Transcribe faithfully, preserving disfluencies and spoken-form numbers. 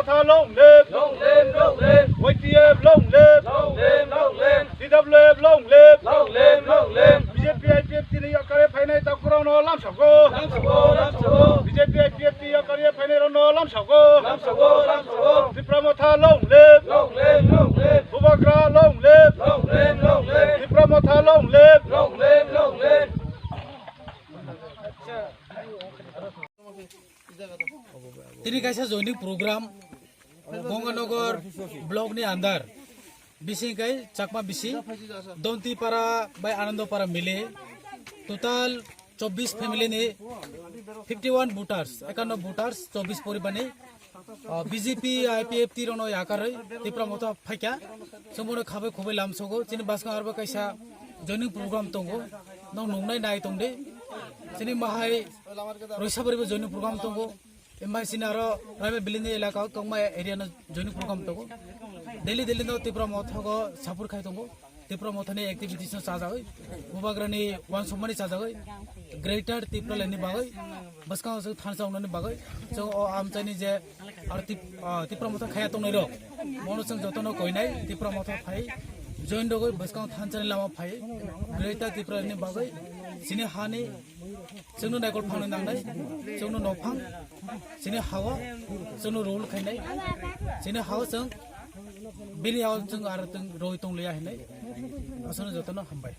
Motha long live! Long live, long live! Y T F long live! Long live, long live! T W F long live! Long live, long live! B J P I P F T ni yakare phainai takurokno lamsago. Lamsago, lamsago! B J P I P F T yakare phainai rokno lamsago. Lamsago, lamsago! Tipra Motha long live! Long live, long live! Bubagra long live! Long live, long live! Tipra Motha long live! Long live, long live! Tini kaisa joining program Ganganagar block ni under bising kai Chakma bisi Dontipara bai Anandopara mile total chobbish family ni fifty one voters, ekanno voters, chobbish poribar ni, ah, B J P, I P F T rokno yakarwi Tipra Motha phaikha. Chwngbono khabai khubai lamsogo. Chini bwskango arbo kaisa joining program tongo. Nong nungnai nai tongdi. Chini mahai Roisabaribo joining program tongo. Embai chini aro Raima Valley ni elaka o Kokma area no joining program tongo. Daily daily no Tipra Motha go support khai tongo. Tipra Motha ni activities no chajagwi, Bubagra ni uansukmani chajagwi, Greater Tipraland ni bagwi, bwskango chwng thansa wngnani bagwi, chwng o amchaini je aro Tip-, ah, Tipra Motha khaya tongnai rok, mono chwng jotono koinai Tipra Motha phai join rogwi bwskango thansani lama phai Greater Tipraland ni bagwi chini hani chwngno naikol phangni nangnai, chwngno nophang, chini hawa, chwngno rule khainai, chini hawa chwng bini yago chwng aro chwng roi tongliya hinwi aswkno jotono hambai.